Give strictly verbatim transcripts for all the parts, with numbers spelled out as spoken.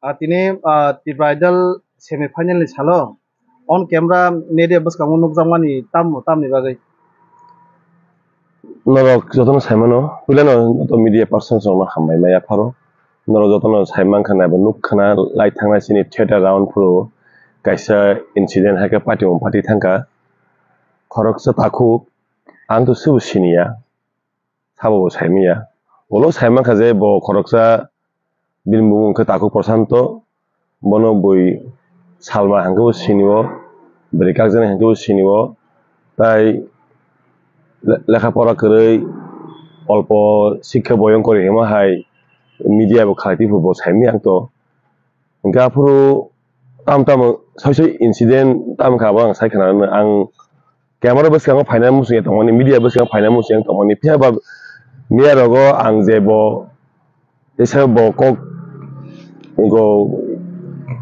Ah, tini, ah, Tipra Idol semi final ni salo on camera media bwskango nukjakmani tamo tamni bagwi? Norok jotono saimano, puilano joto media persons rokno hambai maya pharo. Norok jotono saimankha naibo nukkhana lai thangnai sini theater round phuru kaisa incident hai khe party mung party thangkha. Khoroksa takhuk, ang to sebo siniya. Sabo bo saimanya. Ulo saimankha je bo khoroksa bini bumung wngkha Takhuk Prasanto, bono bui Salma hwnkhe bo sinio, bwrwi kakjani hwnkhe bo sinio, tai le-, lekha pora kwrwi olpo sikha boyong kori hima hai media bo khalai twi bo saimanya ang to. Hingke aphuru tam tam soi soi incident tam kha bo ang sai khna ang camera bwskango phaina muchung ya tongmani, media bwskango phaina muchung ya tongmani, phiya ba media rogo ang je bo teisa bo kok go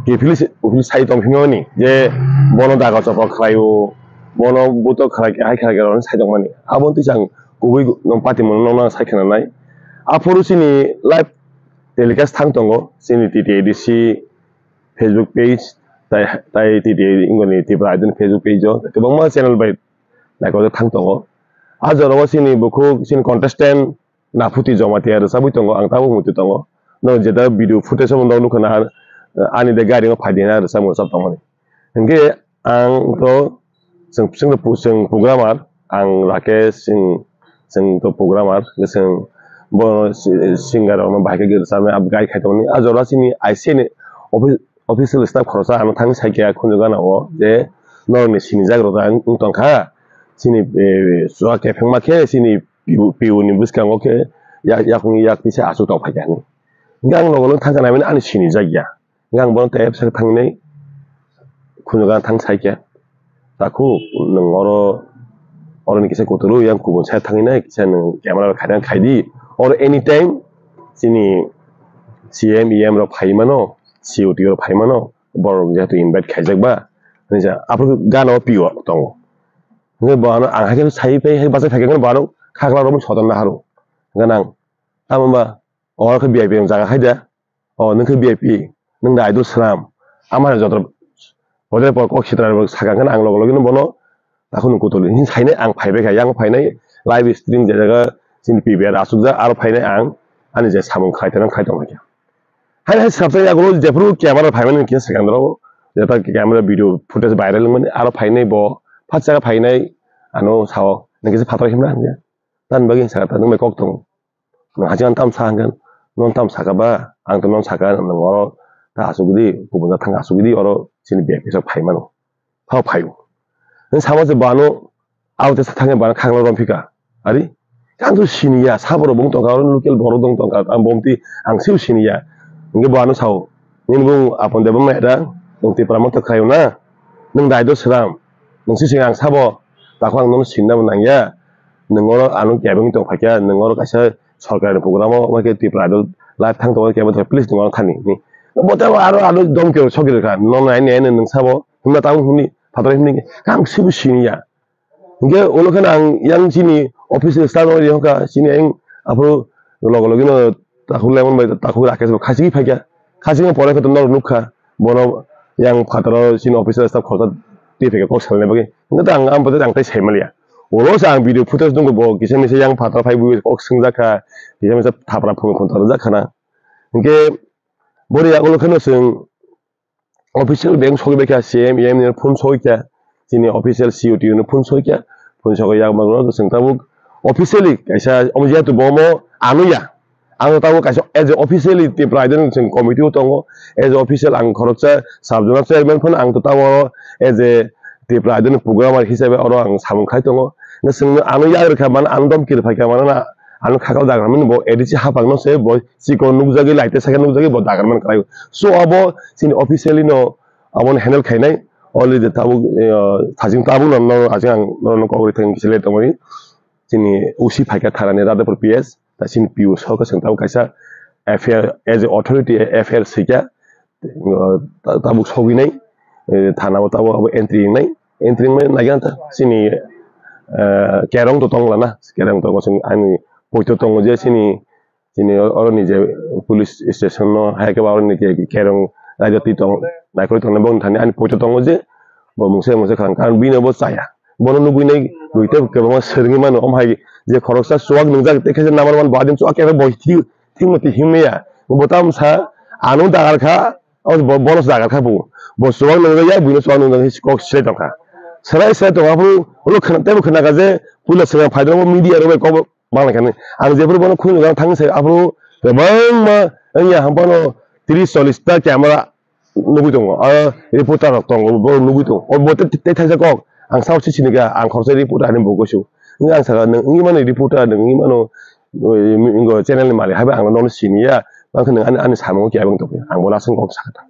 kiphilwi se, uphilwi sai tong phimani je bono daga chopra khlaio, bono buto khlai hai khlai rok sai tongmani, abo twi ang kubui no party mono no sai khna nai. Aphuru chini live telecast thang tongo chini T T A D C Facebook page, tai, tai T T A wngoni Tripura Idol Facebook page o kwbangma channel bai naikojak thang tongo. A jorao chini bukhuk chini contestant Naphuti Jamatia rwchabwi tongo, ang tabuk muitu tongo. No jeta video footage o nukha na, ani de gari o phai de na rwchap rwchap tongmani. Hingke ang to chwng, chwng, chwng programmer, ang Rakesh, chwng, chwng to programmer, chwng bo si-, singer rokno bahai khe rwchapnai abo guide khai tongmani. A jora chini I C A ni office, official staff khoroksa ano thangwi sai khe khunju gana o je norokni sinijak rok wng tongkha, chini, eh, chwla kephengma khe chini P U, P U ni bwskango khe yak, yakung yak tisa aswk tong phaikha hinwi. Hingke ang logo logo thangkha naimani ani sinijak ya. Hingke ang bono tei sak thangnai khunju gana thang sai khe. Takhuk nwng oro, oro ni kisa kutulu yang kubun side thangwi nai, kisa nwng camera bai khaina khai di. Oro anytime chini C M, E M rok phai mano, C O T rok phai mano, borok jehetu invite khaijak ba, hinwi sa aphuru gana o P O tongo. Hingke bo ano ang hai khe sai phai, hai bachai phai khe bo ano khakla romwi sotonno haro. Hingke nang, tamo ba, oro khe V I P ni jaga hai da. O, nwng khe V I P, nwng da idol swnam. Ama hai joto hotel por kok sitra rok saka khe ang logo logi no bono takhuk nwng kutuli. Hini sainai ang phai bai kha, yang phainai live stream je jaga chini P B R asukjak, aro phainai ang ani je samung khai tong khai tong kha. Hai hai swrapjak yagulo jephuru camera phaimani kisa second rok, jeta camera video footage viral wngmani, aro phainai bo phatsa phainai ano sao, "Nwng kisa phataro himna," hingya. Tamni bagwi saka ta nwng bai kok tongo. Nwng haching ano tamo sa hwnkhe, nono tamo saka ba? Ang to nono saka, nwng oro ta asugwi di, kubun jat thang asugwi di, oro chini V I P sok phai mano. Phao phai o. Nwng sama se bano, abo te sa thangwi bano khaklo romphika. Ari? Ang to siniya, sabo rok bong tongkha, oro local borok dong tongkha, ang bomti, ang sebo siniya. Hingke bo ano sao, "Nini bung Apon Debbarma era, nwng Tipra Motha khaio na? Nwng daido sram, nwng sising ang sabo, takhuk ang nono sinna bo nangya." Nwng oro ano kebeng tong phaikha, nwng oro kaisa sorkar ni program o, omo khe Tripura Idol live thang tongo, kebo thai please nwng oro thani. Bo tei aro ano domki rok sokki rwkha, nono nai nai nwng sabo, hwnba tabuk hwnwi, phataro hwnwi, ang sibo siniya. Hingke ulo kheno ang yang chini office staff rok rihokha, chini yang aphuru logo logi no takhuk Lemon bai takhuk Rakesh bo khachigwi phaikha, khachigwi pore khe norok nukha, bono yang phataro chini office staff khoroksa twi phaikha kok salnai bagwi. Hwnkhe to ang, ang bo tei ang tei sai manliya. Ulo se ang video footage nukgo, bo kisa misa yang phataro phai bui kok swngjak kha, kisa misa thapra phunukha rwjak khana. Hinkhe boni yagulo kheno chwng official bank sogwi bai kha, C M, E M ni phone sogwi kha, chini official C O T ni phone sogwi kha, phone sogwi yakmano chwng tabuk officially kaisa omo jehetu bo omo anuya. Ang tabuk kaisa as a officially Tripura Idol ni chwng committee o tongo, as a official ang khoroksa sub zonal chairman phano ang to tabuk as a Tripura Idol ni programmer hisabe oro ang samung khai tongo. Nwng chwngno ano yak rwkha mano, ano domki rwphai kha mano na, ano khakal dagra mani bo A D C hapang no se bo chikon nukjagwi, light saka nukjagwi bo dagra man kwlai. So abo chini officially no abono handle khainai. Already tabuk, eh, thajing tabuk no, no, ajing ang norokno kok rwi thangni kisa le tongmani. Chini O C phaikha thanani Radhapur P S, ta chini P O sokha chwng tabuk kaisa F I R as a authority F I R swikha, eh, ta-, tabuk sogwinai, eh, thana o tabuk abo entry wngnai, entry wngmani naiga ta chini, eh, kerong to tong lana, kerong tongo chwng ani poito tongo je chini Chini o-, oroni je police station no hai khe ba oroni ke kerong raida twi tong, naikolwi tongnai bongni thani ani poito tongo je bo mungsa mungsa kha, karon bini bo chaya. Bono nugwi nai duita kwbangma swrwngwi mano, omo hai je khoroksa chuwak nungjak tei khe number one bo adin chuwak khe bo thik, thik mati himya. Bo tamsa ano dagar kha, o bo, bono dagar kha bo. Bo chuwak nungjak ya, buino chuwak nungjak kok se tongkha. Serai serai tongkha phuru ulo khna, teibo khna kha je puila swkang phai rok media rok bai kok Bangla khe ang jephuru bono khunju gang thang se aphuru kwbangma wngya hwn bono tris chollis ta camera nugwi tongo, ah, reporter rok tongo, borok nugwi tongo. O bo tei, tei thaisa kok ang saosi sini kha, ang khoroksa reporter ani bo gosu. Wngkha ang sakha, "Nwng wngwi mano reporter, nwng wngwi mano, eh, channel ni malik, haibai ang nono siniya, bangkhe nwng ani, ani samung khe abang tongkhe." Ang bono aswk kok sakha.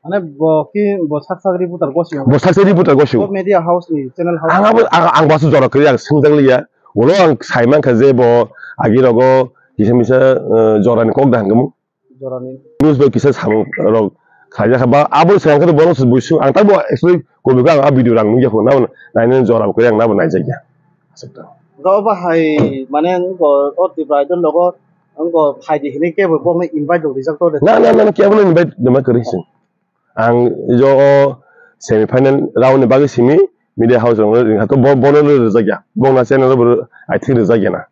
Mane bo ki, bo sak sak reporter gosi. Bo sak sak reporter gosi. Bo media house ni, channel house. Ang abo, ang, ang basu jora kwrwi, ang swngjak liya. Ulo ang sai mankha je bo agi rogo kisa misa, eh, jora ni kok da hangkhe mo. Jora ni. News bai kisa samung rok khlai jakha ba abo sai hangkhe bono se buisu ang tabo actually kobi ang a video rang nungya phone nabo nainani jora bo kwrwi ang nabo naijakya. Aswk ta. Ga obo hai mane o, o Tripura Idol logo Ang bo phaidi hinwi kebo bokno invite rok rijak to de. Na, na, na, na, kebo no invite rwma kwrwi se. Ang jo o semi final round ni bagwi simi media house rok no ringkha to bo, bono rwjak ya. Bokna channel bo I think rwjak ya na.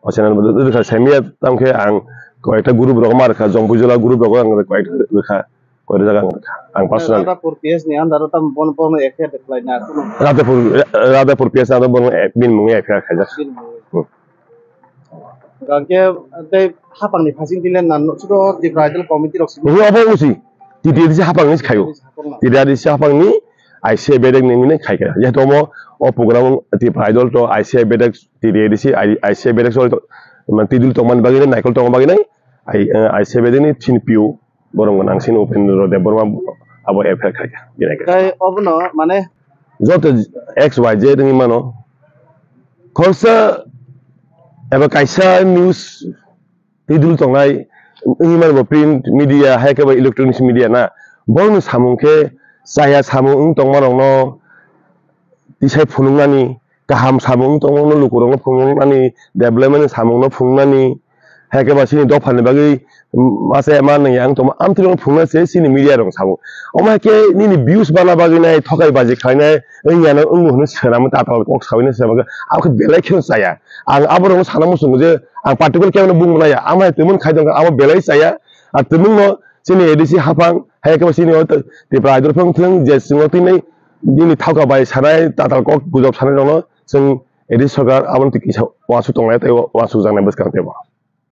O channel bo rwkha semi ya tamo khe ang koyekta group rok ma rwkha, Jongpujula group rok ang koyekta rwkha. Koyri jaga ang, ang personal. Radhapur P S ni under o tam bon, bon F I R declare na kuno. Radhapur, Radhapur P S under bon, eh, bin mung F I R khaijak. Bin mung. Hmm. Gangke tei hapang ni phasing tile nan no chudo Tripura Idol committee rok si. Ni obo usi. T T A D C hapang ni khayo. Hapang na. T T A D C hapang ni I C I bedek ni mine khaika. Jehetu omo o program Tripura Idol to I C I bedek T T A D C, I, I C I bedek so to, man, tidul tongmani bagwi nai, naikol tongmani bagwi nai, I, eh, I C I bedek ni thin piu. Borok gwnang sini Upendra Debbarma abo F I R khaikha, bini khe. Tei obono mane joto X Y Z wngwi mano. Khoroksa eba kaisa news tidul tongnai wngwi mano bo print media, hai khe bo electronics media na. Borokni samung khe chaya samung wng tongmarokno tisai phunuknani, kaham samung wng tongmano lukurokno phunuknani, development ni samungno phunuknani, hai khe ba chini dophani bagwi, mm, masa ma nangya wng tongma, amtwino phunukna se chini media rok samung. Omo hai khe nini views bana bagwi nai, thokai baji khlainai, wngya no wngmo hwnwi swnam tatal kok sawi no swnam khe, abo khe belai kheno chaya. Ang aborokno sana muchungo je, ang particular kebo no bungma naiya, amo hai twmwng khai tongkha, abo belai chaya. Ar twmwngno chini A D C haphang, hai khe ba chini o Tripura Idol phang thwng je chwngno tini nini thauka bai sanai, tatal kok gujok sanai rokno chwng A D C sarkar aboni twi kisa uansuk tongnai tei uansuk jaknai bwskang teibo.